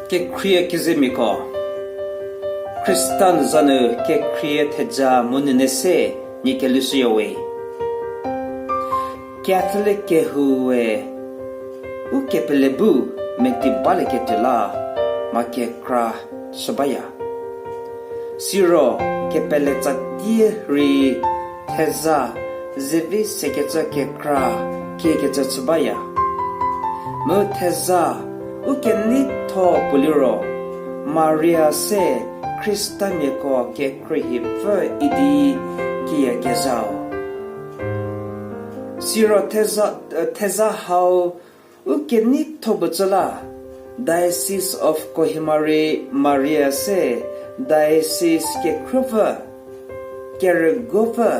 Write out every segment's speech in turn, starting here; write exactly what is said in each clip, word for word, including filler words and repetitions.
Kekhrie kezemiako, Khrista za nu kekhrie theja mu nune se nie kelushüyawe. Catholic kehoue u kepele bu meti balieketuo la mha kekra chü baya. Siro kepele tsatie rei theza zevi sekecü kekra kiekecü chü baya. Mu theza u keneitho puo liro, Maria se Khristamiako kekhruohipfü idi kieyakezhau. Siro theza, theza hau u keneitho puo cü la, Diocese of Kohima rei Maria se diocese kekhruopfü, kerügopfü,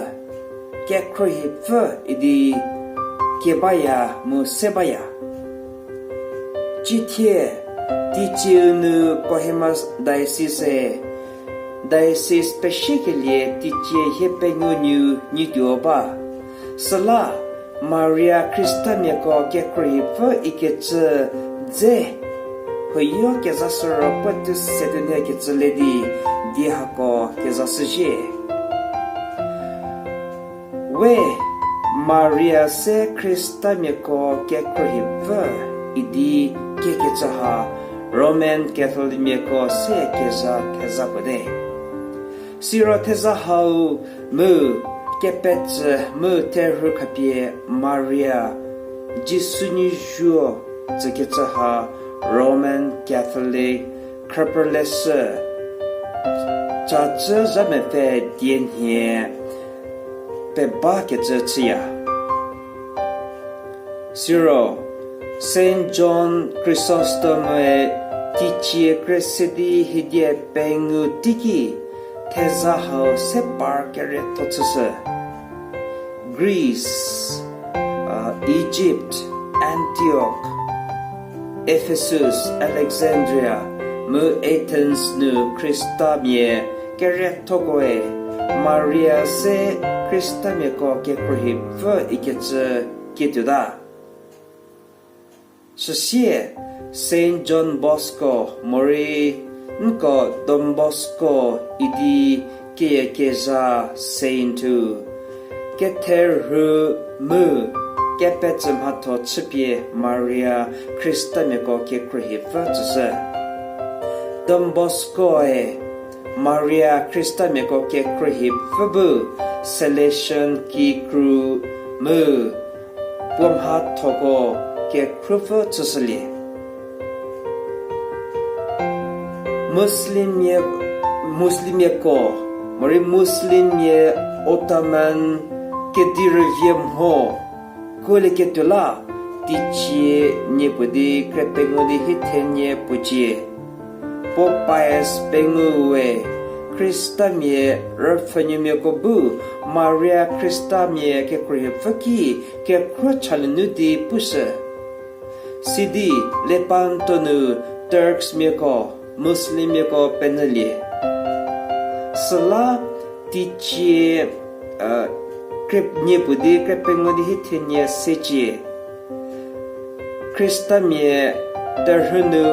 kekhruohipfü idi kie baya mu se baya. Cithie, teicieu nu Kohima diocese-e diocese pesiekelie teicie hiepengou nyieu nyituo ba. Süla Maria Khristamiako kekhruohipfü ikecü dze huoyo kezashü ro puotou se tuonie kecü le di die hako kezashüzhie. We Maria se Khristamiako kekhruohipfü idi kiekecü ha Roman Catholicmiako se kezha theza puo te. Siro theza hau mu kepecü mu therhu khapie Maria Jisu nuozuo tsükecü ha Roman Catholic khrüpüleshü cacü zha mepfü dienhie pebakecü chüya. Siro Saint John Chrysostom-e teicie kre se di hiedie pengou teiki theza hau se par kerietho chüshü. Greece, Egypt, Antioch, Ephesus, Alexandria, mu Athens nu Khristamia keriethokoe Maria se Khristamiako kekhruohipfü ikecü kietuota. Süsie Saint John Bosco morei nko Don Bosco idi kieyakezha saint-u ketherhu mu kepecü mhatho chüpie Maria Khristamiako kekhruohipfü tsüshü. Don Bosco-e Maria Khristamiako kekhruohipfü bu Salesian kikru mu puo mhathoko kekhruohipfü chüshülie. Muslimmia, Muslimmiako morei Muslimmia Ottoman kedi rüvie mho kuolieketuo la teicie nie puo di kre pengou di hiethenie puo cie. Pope Pius pengou-e Khristamia rüpfhünuomiako bu Maria Khristamia kekhruohipfü ki kekhruohi chalie nu di pushü. Sidi Lepanto nu Turksmiako, Muslimmiako penyülie. Süla teicie, kre nie puo di kre pengou di hiethenie secie Khristamia terhü nu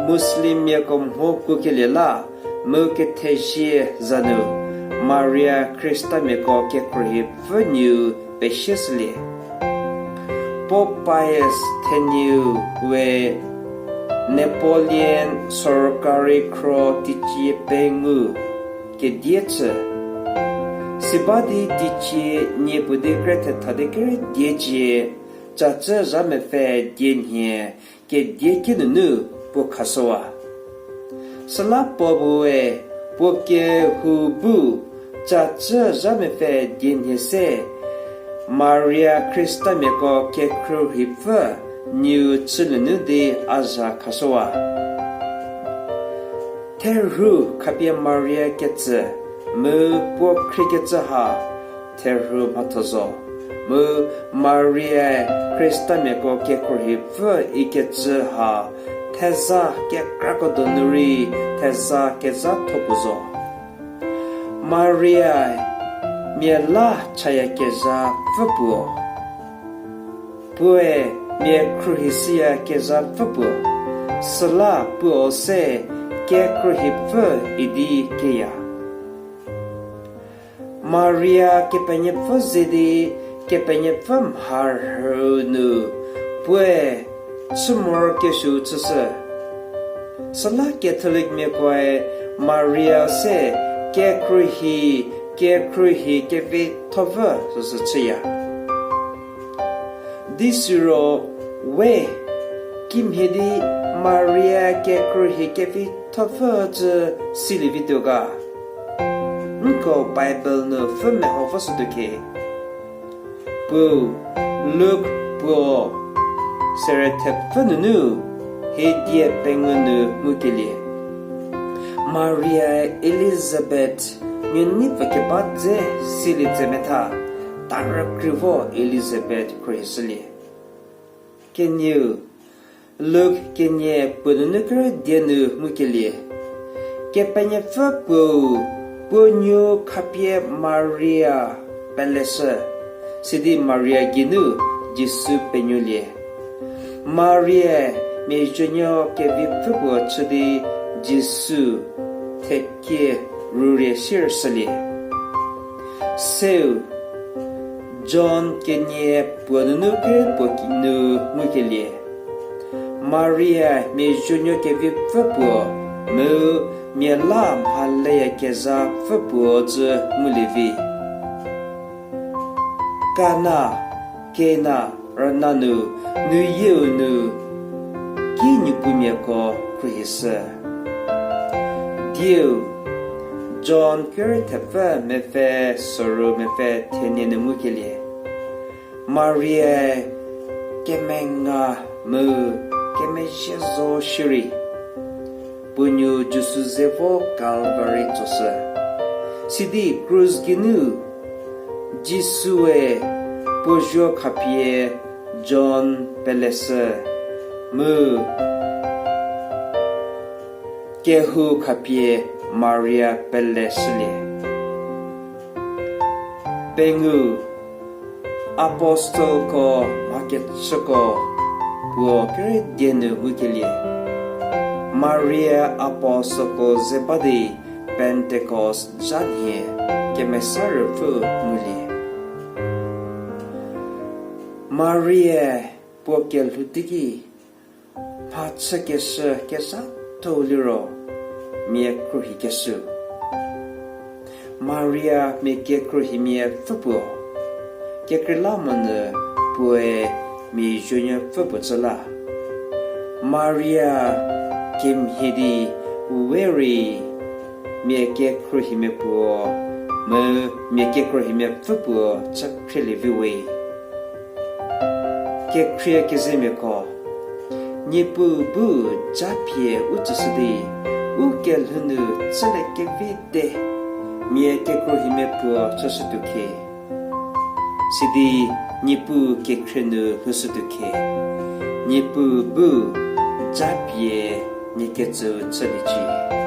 Muslimmiako mho kuokelie la mu kethezie za nu Maria Khristamiako kekhruohipfü nyieu pesieshülie. Pope Pius thenieu we Napoleon sorkari khro teicie pengou kedie chü. Siba di teicie nie puo di kre thetha di kere diecie cacü zha mepfü dienhie kedie kinunu puo khashüwa. Süla Pope-e puo kehou bu cacü zha mepfü dienhie se Maria Khristamiako kekhruohipfü nyieu chülie nu di a zha khashüwa. Therhu khapie Maria ketsü mu puo khriekecü ha therhu mhatho zo. Mu Mariae Khristamiako kekhruohipfü ikecü ha theza kekrako donu rei theza kezhatho puo zo. Mariae mia la chayakezhapfü puo. Puoe mia khruohishüyakezhapfü puo. Süla puo se kekrühi pfü idi keya. Maria Kepenuopfü ze di Kepenuopfü mharhüu nu puoe chü morokesuo chüshü. Süla Catholicmiakoe Maria se kekrühi, kekrühi kevithopfü süsü chüya. Di siro we kimhie di Maria kekrühi kevithopfü cü silie vituo ga? Nko Bible nu pfü meho voshütuo khe. Puo, Luk puo, sere thepfü nunu hie die pengou nu ngukelie. Mariae Elizabeth nuoneipfü keba dze silie tse metha, tarükri vo Elizabeth khruohishülie. Kenieu, Luk kenie puo nunu kerü die nu ngukelie. Kepenuopfü puou, puo nuo khapie Maria peleshü, sidi Maria geinu Jisu penuolie. Mariae mia zuonuo kevipfü puo chü di Jisu thekie rürie siershülie. Seu, John kenie puo nunu kerü puo nu ngukelie. Maria mia zuonuo kevipfü puo, mu mia la mhaleyakezha pfü puo cü ngulie vi. Kana, Kana rüna nu, nuyieu nu, ki nuopumiako khruohishü. Dieu, John kerü thepfü mepfü soru mepfü thenie nu ngukelie. Mariae kemenga mu kemezhie zo shierei, puo nuo Jisu ze vo Kalvari tsoshü. Sidi krus geinu Jisue puo zuo khapie John peleshü, mu kehou khapie Maria peleshülie. Pengou, Apostelko mhakechüko puo kerü die nu ngukelie. Maria apostelko ze ba di Pentecost zha nhie Kemesa Ruopfü ngulie. Maria puo kelhou teiki mhachükeshü kezhatho liro mia khruohikeshü. Maria mia kekhruohimia pfü puo, kekreilamonyü puoe mia zuonuo pfü puo cü la. Maria kemhie di we rei mia kekhruohimia puo, mu mia kekhruohimia pfü puo chü khrielie vi we. Kekhrie kezemiako, Niepuu bu japie u tsüshü di, u kelhou nu chülie kevi te, mia kekhruohimia puo chüshütuo khe. Sidi Niepuu kekhrie nu lhoushütuo khe, Niepuu bu japie nie ketsü chüliecie.